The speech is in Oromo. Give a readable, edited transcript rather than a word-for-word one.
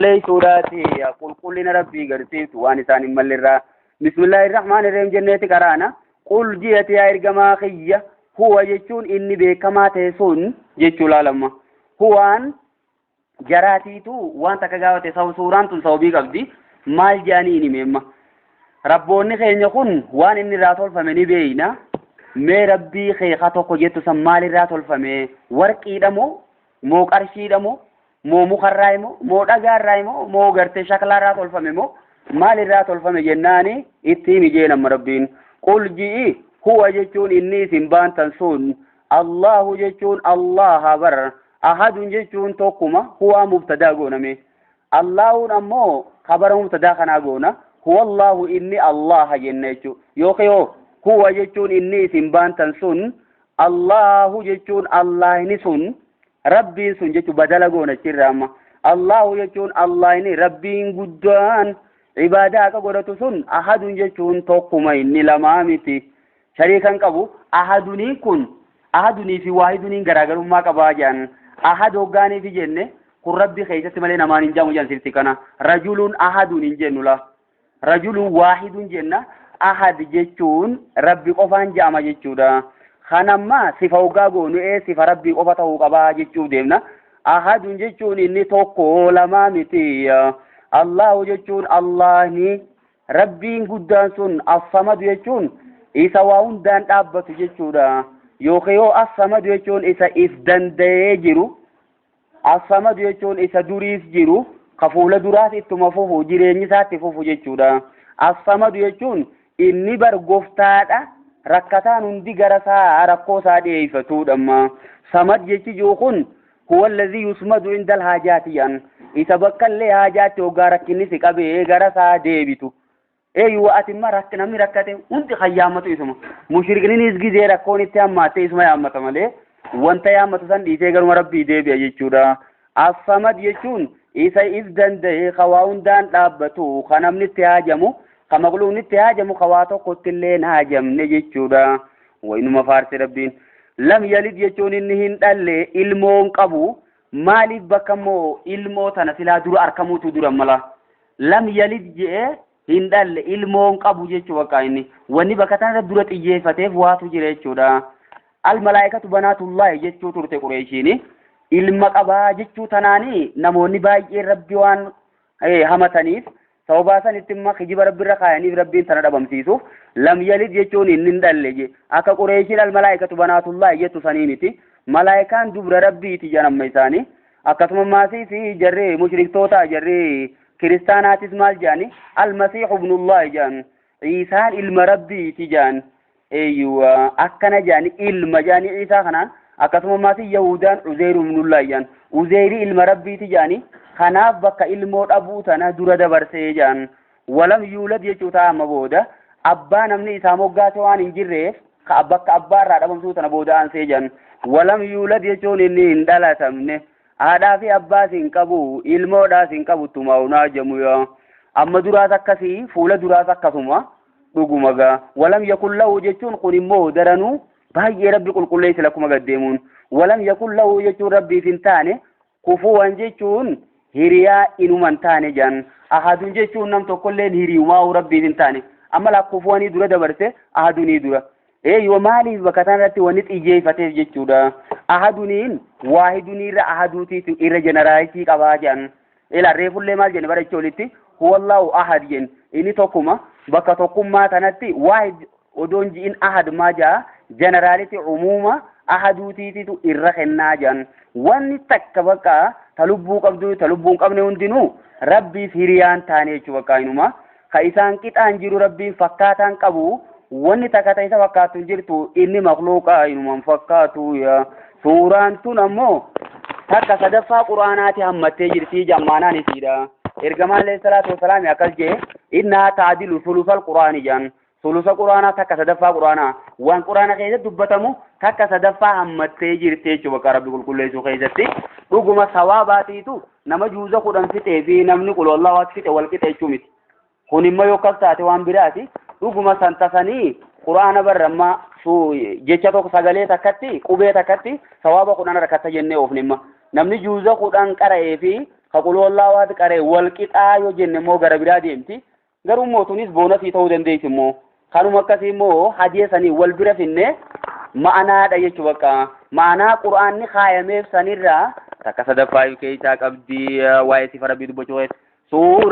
Qulqulleessuudhaati qulqullina Rabbii garsiiftu waan isaan hin mallerraa. Bismillaahi Rahmaani Rahiim jenneeti qaraana. Qul ji'ati yaa ergamaa kiyya, huwa jechuun inni beekamaa ta'e sun jechuu laalamma. Huwaan jaraatiitu waan takka gaafate, suuraan tun sababii qabdi. Maal jedhanii hin himeemma? Rabboonni keenya kun waan inni irraa tolfame ni beeyna. Mee Rabbii kee ka tokko jettu san maal irraa tolfame? Warqiidha moo, moo qarshiidha moo, moo mukarraa moo, moo dhagaarraa moo, moo gartee shaklaarraa tolfame moo, maal irraa tolfame jennaani itti himi jeen amma Rabbiin. Qul ji'i, huwa jechuun inni isin baantan sun, Allahu jechuun Allaha bar, ahadun jechuun tokkuma. Huwa mubtadaa gooname, Allahuun ammoo kabara mubtadaa kanaa goona. Huwa Allahu, inni Allaha jenna jechuu. Yookiin yoo huwa jechuun inni isin baantan sun, Allahu jechuun Allahni sun, Rabbiin sun jechuu badala goona achirraa amma. Allahu jechuun Allahni, Rabbiin guddaan ibaadaa akka godhatu sun, ahadun jechuun tokkuma, inni lamaa miti, shariikan qabu. Ahaduniin kun, ahadunii fi waahiduniin garaagarummaa qabaa jedhan. Ahad hoggaaniifi jenne, kun Rabbi keessatti malee namaan hin jaamu jedhan. Sirti kana rajulun ahadun hin jennu, la rajulun waahidun jenna. Ahad jechuun Rabbi qofaan je'ama jechuudha. Kanamma sifa hoggaa goonu ee sifa Rabbii qofa ta'uu qabaa jechuuf deemna. Ahadun jechuun inni tokko, lamaa miti. Allahu jechuun Allahni, Rabbiin guddaan sun, assamadu jechuun isa waa hundaan dhaabbatu jechuudha. Yookiin yoo assamadu jechuun isa if danda'ee jiru, assamadu jechuun isa duriis jiru, ka fuula duraas ittuma fufu, jireenyi isaatti fufu jechuudha. Assamadu jechuun inni bar goftaadha, rakkataan hundi gara isaa rakkoo isaa dhiyeeffatudha. Amma samad jechi jiru kun huwa alladhi yusmadu inda alhaajaati jedhan, isa bakka illee haajaatti hoggaa rakkinni si qabee gara isaa deebitu. Eeyyuu, ati imma namni rakkate hundi kan yaammatu isuma. Mushrikninis gizee rakkoon itti hammaatte isuma yaammata malee wanta yaammatu san dhiisee garuma Rabbii deebi'a jechuudha. Assamad jechuun isa if danda'e, ka waa hundaan dhaabbatu, ka namni itti haajamu, ka maqluun itti haajamu, ka waa tokkotti illee hin haajamne jechuudha. Wainuma faarsi Rabbiin. Lam yalid jechuun inni hin dhalle, ilmoon qabu. Maaliif bakka immoo ilmoo tana silaa dura argamuutu dura mala? Lam yalid je'ee, hin dhalle, ilmoon qabu jechuu. Bakka inni wanni bakka tanarra dura xiyyeeffateef waatu jira jechuudha. Al malaayikatu banaatullaahi jechuu turte Qureeshiini. Ilma qabaa jechuu tanaani namoonni baay'een Rabbi waan hamataniif, sababaa sanitti imma kijiba Rabbi irra kaayaniif, Rabbiin tana dhabamsiisuuf lam yalid jechuun inni hin dhalle je. Akka Qureeshiin al malaayikatu banaatullaahi jettu sanii miti. Malaayikaan dubra Rabbiiti jedhan amma isaanii. Akkasuma maasii fi jarri mushriktoota, jarri kiristaanaatis maal jedhani? Almasiixu ibnullaahi jedhan, Iisaan ilma Rabbiiti jedhan. Eeyyuwa, akkana jedhani, ilma jedhani Iisaa kanaan. Akkasuma maasii Yahudaan Uzeyru ibnullaahi jedhan, Uzeyri ilma Rabbiiti jedhani. Kanaaf bakka ilmoo dhabuu tana dura dabarsee jedhan. Walam yuulad jechuu ta'a. Amma booda abbaa namni isaa moggaase waan hin jirreef, ka bakka abbaa irraa dhabamsuu tana booda aansee jedhan. Walam yuulad jechuun inni hin dhalatamne, haadhaa fi abbaas hin qabu, ilmoodhaas hin qabu. Tumaa'unaa jamu yaa amma duraas akkasii, fuula duraas akkasuma dhuguma gaa. Walam yakun lahu jechuun kun immoo daranuu baay'ee Rabbi qulqulleessi lakkuma gaddeemuun. Walam yakun lahu jechuun Rabbiif hin taane, kufuwan jechuun hiriyaa inuma hin taane jedhan. Ahadun jechuun nam tokkolleen hiriyumaa Rabbiif hin taane. Amma laa kufuwanii dura dabarse ahadunii dura. Eeyyoo, maaliif bakka kanarratti wanni xiyyeeffateef jechuudha? Ahaduniin waahiduniirra ahaduutiitu irra generality qabaa jedhan. Ila reefullee maal jenne bara olitti? Huwallahu ahad jenne, inni tokkuma. Bakka tokkummaa kanatti waahid odoon ji'in ahad maa jaa? Generality umuuma ahaduutiititu irra kennaa jedhan. Wanni takka bakka ta lubbuu qabdu, ta lubbuu hin qabne hundinuu Rabbiif hiriyaan taane jechuu. Bakka inuma ka isaan qixaan jiru, Rabbiin fakkaataan qabu, wanni takka ta isa fakkaattu hin jirtu. Inni makluuqa inuman fakkaatu. Yaa suuraan tun ammoo takka sadaffaa Quraanaati hammattee jirti jammaanaan isiidha. Ergamaan alayhi salaatu wasalaam akkas jee: innaa taadilu sulusal Quraani jedhan. Sulusa Quraanaa, takka sadaffaa Quraanaa, waan Quraana keessatti dubbatamu takka sadaffaa hammattee jirti jechuudha. Bakka Rabbi qulqulleessuu keessatti dhuguma sawaabaatiitu nama juuza 10 fixee fi namni qul wallahu fixe wal qixa jechuu miti. Kun immoo yoo akkas taate waan biraati. Dhuguma san tasanii Quraana barrammaa jecha tokko, sagalee takkatti, qubee takkatti sawaaba 10 harkatta jennee oofne. Imma namni juuza 10 qara'ee fi Ka qul huwallaahu ahad qara'e wal qixaa yoo jenne immoo gara biraa deemti. Garuu immoo tunis boonasii ta'uu dandeessi immoo. Kanuma akkasii immoo hadiya sanii wal bira finne ma'anaadha jechuu bakka. Ma'anaa qur'aanni kaayameef sanirraa takka sadaffaa keessaa qabdi waa'ee sifa rabbii dubbachuu keessa. Suura.